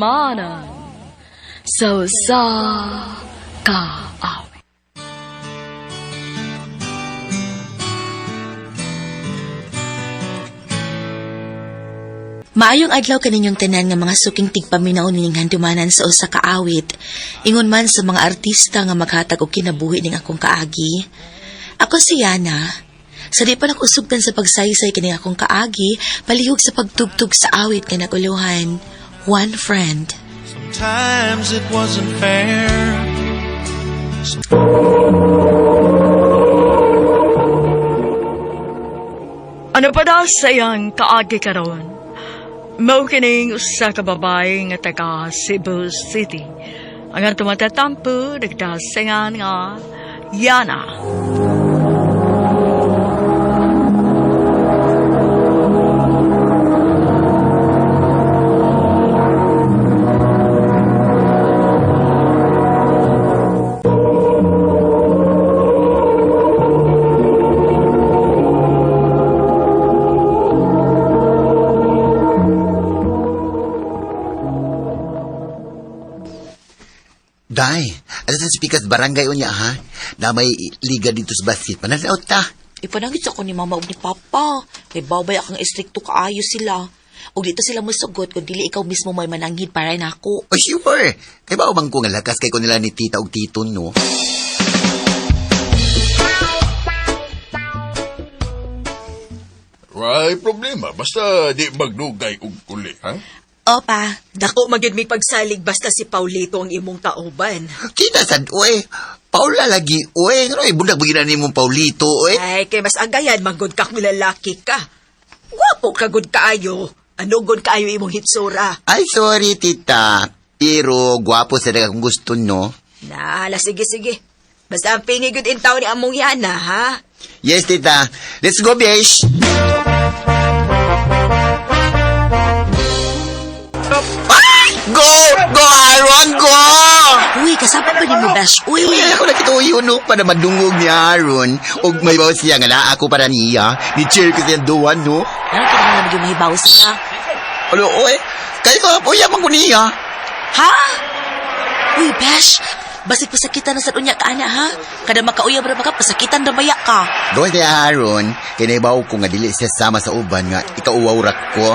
Handumanan sa usa ka awit. Maayong adlaw kaninyong tanan nga mga suking tigpaminaw nining handumanan sa usa ka awit. Ingon man sa mga artista nga maghatag og kinabuhi ning akong kaagi. Ako si Yana. Sa di pa nakusugtan sa pagsaysay kining akong kaagi, palihog sa pagtugtog sa awit nga naguluhan. One Friend. Sometimes it wasn't fair. Ano pa daw sa iyang kaagi karon? Mao kining usa ka babae nga taga Cebu City. Ang atong matatampo nagdasingan nga Yana. Day, ano sa speakers barangay unya ha? Na may liga dito sa basket. Pananaw ta. Ipanangit sa ko ni mama ug ni papa. Kay babay akong estrikto kaayo sila. Ug dito sila mosugot kung dili ikaw mismo may mananghid para nako. Oh, sure. Kay ba bang ko nga lakas kay ko nila ni tita og tito, no? Way problema. Basta di magdugay og uli, ha? Opa, Dako magid may pagsalig basta si Paulito ang imong kauban. Kita sad, uy. Paula lagi, uy. Ano, ibundag bagina ni mong Paulito, uy. Ay, kay mas agayan manggod ka kung lalaki ka. Gwapo ka gud kaayo. Ano gud kaayo imong hitsura? Ay, sorry, tita. Pero, gwapo sa daga kung gusto, no? Naala, sige sige. Basta ang pingi gud in taon ni among yana, ha? Yes, tita. Let's go, besh. Ah! Go! Go, Aaron! Go! Uy, kasama pa ni mo, Besh. Uy, Uy, ako nakituyo, no? Para madungog ni Aaron. Og may bawas siya nga na ako para niya. Ni cheer ko siya duwan, no? Ano ka naman yung mahibaw siya? Ano, uy? Kaya ko, uy, yaman ko niya. Ha? Uy, Besh. Basig pasakitan na sa unya ka, ana, ha? Kada makauyab ra ba ka, pasakitan ra baya ka. Doon kay Aaron, kinabaw ko nga dili siya sama sa uban nga ikauwaw ra ko.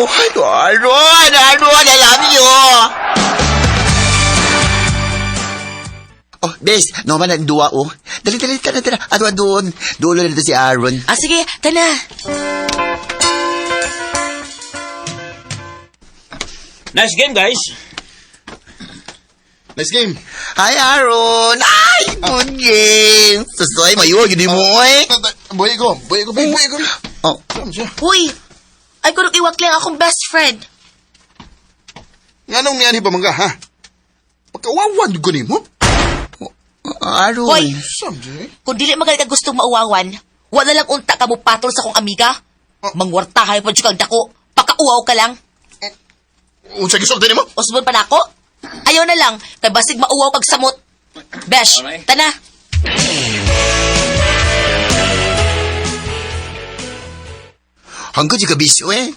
Oh, Aaron! Aaron, I love you! Oh, bes, normal na ang duwa, oh. Dali, dali, tara, tara. Ato, doon. Dulo na dito si Aaron. Ah, sige, tana. Nice game, guys. Nice game. Hi, Aaron! Ay, good game! Susoy, mayo, yun mo, eh. Buhay ko. Buhay ko, buhay ko. Oh, Saan siya? Uy, ay kunong iwak lang akong best friend. Nga nung niyan pa mangga, ha? Pagkawawan ko ni mo. Aaron. Hoy, Saan siya, eh? kung dili magalit ka gustong mauwawan, wala lang unta ka mo patol sa kong amiga. Mangwartahay pa dyan kang dako. Pakauwaw ka lang. Unsa gisulti nimo? Usbon pa nako. Ayaw na lang, kay basig mauwaw kag samot. Besh, tana. Hanggang di ka bisyo, eh.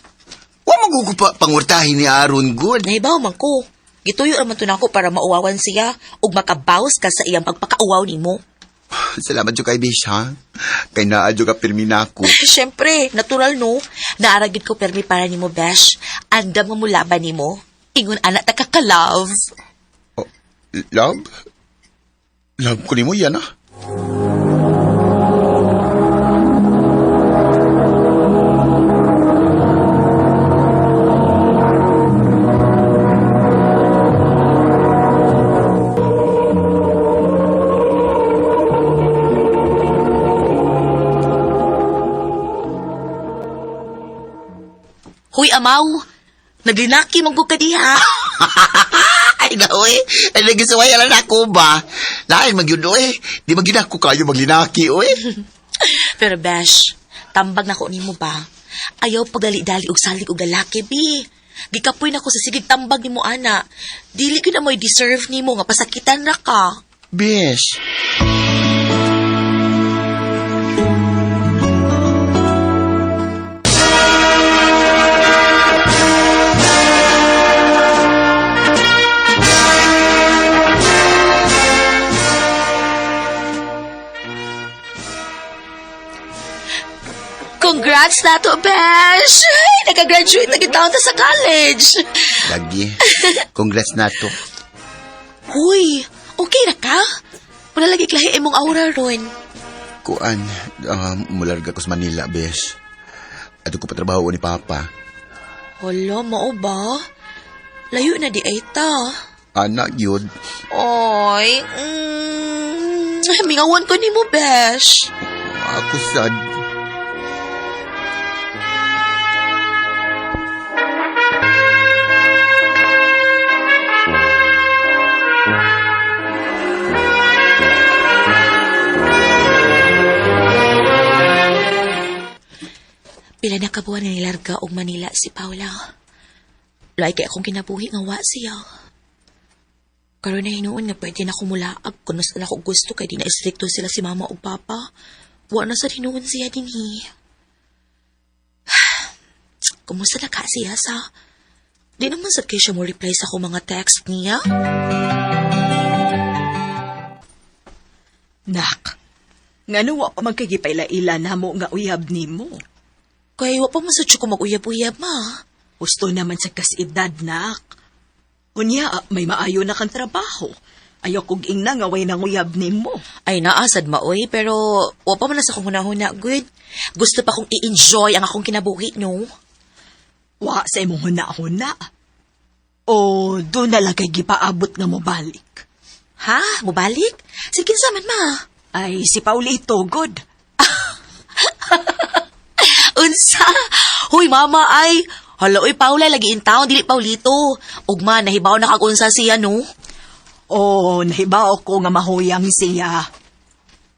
Wa man ko pa pangurtahin ni Aaron, good. Nahibaw man ko. Gituyo raman to nako para mauwawan siya ug makabawas ka sa iyang pagpakauwaw nimo. Salamat jud kay Bish, ha? Kay naa jud ka pirmi nako. Siyempre, natural no. Naaragid ko permi para nimo, Besh. Andam nga mulaban nimo. Ingon anak ta ka-love. Oh, love? Love ko nimo yan, ah. Huy, amaw. Naglinaki man gud ka diha. Ay, na, oy. Ay, nagisuway ala na ako ba? Lain magyud, oy. Di magyud ako kayo maglinaki, oy. Pero Besh, tambag na ko nimo ba? Ayaw pagdali-dali og salig og lalaki, bi. Gikapoy na ko sa sigig tambag nimo ana. Dili gyud na mo'y deserve nimo nga pasakitan ra ka. Bish. Congrats na to, Besh! Ay, nakagraduate na kita sa college. Lagi. Congrats na to. Huy, okay na ka? Wala lagi klahi imong aura ron. Kuan, mularga ko sa Manila, bes. Ato ko patrabaho ni Papa. Hala, mao ba? Layo na di ay ta. Anak yun. Oy, mingawan ko nimo, Besh. Ako sad. Pila na kabuan na nilarga og Manila si Paula. Lahi kay akong kinabuhi nga wa siya. Karon na hinuon nga pwede na kumulaag kung mas na ako gusto kay di na istrikto sila si mama ug papa. Wa na sa hinuon siya dinhi. Kumusta na ka siya sa? Di naman sad kay siya mo reply sa akong mga text niya. Nak, ngano wa pa man kay gipaila-ila namo nga uyab nimo. Kay wa pa man sad siya ko mag-uyab-uyab ma. Gusto naman sa kas-edad, nak. Unya, may maayo na kang trabaho. Ayaw kog ingna nga way nang uyab nimo. Ay naasad maoy pero wa pa man na sa akong hunahuna good. Gusto pa kong i-enjoy ang akong kinabuhi no. Wa sa imong huna-huna. O doon na lang kay gipaabot nga mobalik. Ha? Mubalik? Sige kinsa man ma. Ay, si Paulito, good. Unsa? Huy mama ay. Hala oy Paula lagi in town dili Paulito. Ugma nahibaw na kag unsa siya no. O, nahibaw ko nga mahuyang siya.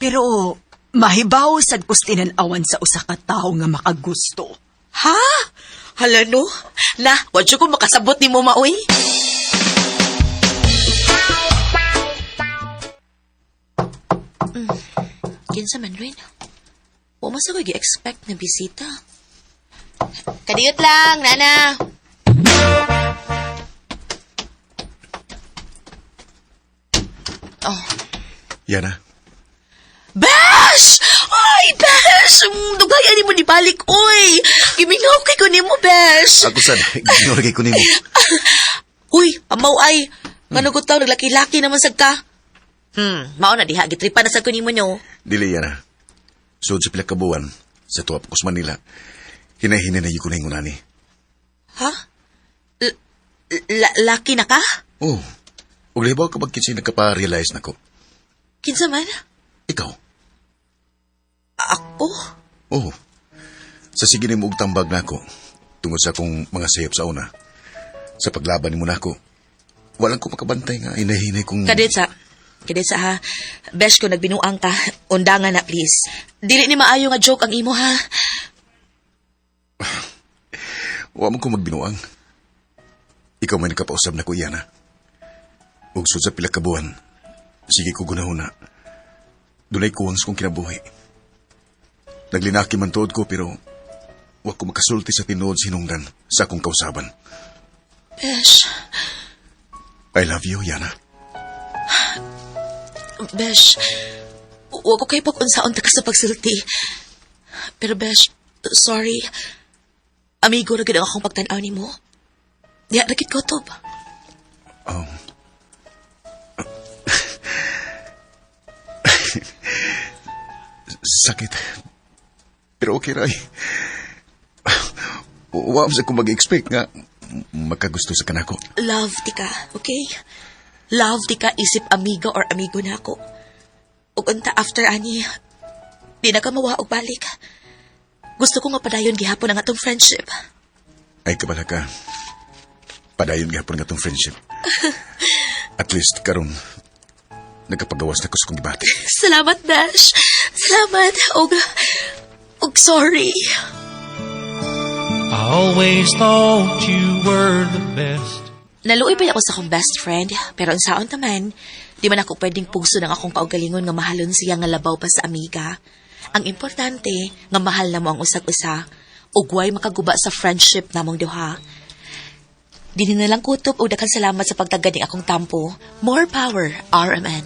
Pero, mahibaw sad kus tinan-awan sa usa ka tawo nga makagusto. Ha? Hala no. Na, wa jud ko makasabot nimo maoy. Kinsa man rin? Wa man sa ko gi-expect na bisita. Kadiyot lang, nana. Oh. Yana, Besh! Ay, Besh! Dugayan nimo ni balik, oy! Gimingaw kay ko nimo, Besh! ako sad. Ginor kay kunin mo. Uy, pamaw ay! Ngano ko taw, naglaki-laki naman sad ka. Mao na diha, gitripa na sad ko nimo no. Dili, Yana. Sud sa pila ka buwan, sa tuwa pa ko sa Manila, hinahinay na yun ko na ingunani. Ha? Laki na ka? Oh, ug lahibaw ka pag kinsay nagkapa-realize na ko. Kinsa man? Ikaw. Ako? Oh, sa sige nimo og tambag nako tungod sa akong mga sayop sa una. Sa paglaban nimo nako, walang ko makabantay nga hinahinay kong... Kadetsa. Kadetsa ha. Besh ko nagbinuang ka. Undangan na please. Dili ni maayo nga joke ang imo ha. Wa man ko magbinuang. Ikaw may nakapausab na ko, Yana. Ug sud sa pila ka buwan, sige ko gunahuna. Dunay kuwang sa kong kinabuhi. Naglinaki man tuod ko pero wa ko makasulti sa tinuod sinungdan sa akong kausaban. Besh. I love you, Yana. Besh. Wa ko kay pag-unsaon ta ka sa pagsulti. Pero Besh, sorry. Amigo ra gid ang akong pagtan-aw nimo. Diha ra gid ko tob. Sakit. Pero okay ray. Wa sa ko mag-expect nga makagusto sa kanako. Love ti ka, okay? Love ti ka isip amiga or amigo na ako. Ug unta after ani, di na ka mawa og balik. Gusto ko nga padayon gihapon ang atong friendship. Ay kabala ka. Padayon gihapon nga tong friendship. At least karon nagkapagawas na ko sa kong gibati. Salamat, Dash. Salamat. Og sorry. I always thought you were the best. Naluoy pa ako sa akong best friend, pero ang saon taman, di man ako pwedeng pugso ng akong kaugalingon nga mahalon siya nga labaw pa sa amiga. Ang importante, nga mahal na mo ang usag-usa, ug way makaguba sa friendship namong duha. Dinhi na lang kutob og daghang salamat sa pagtagad ning akong tampo. More power, RMN.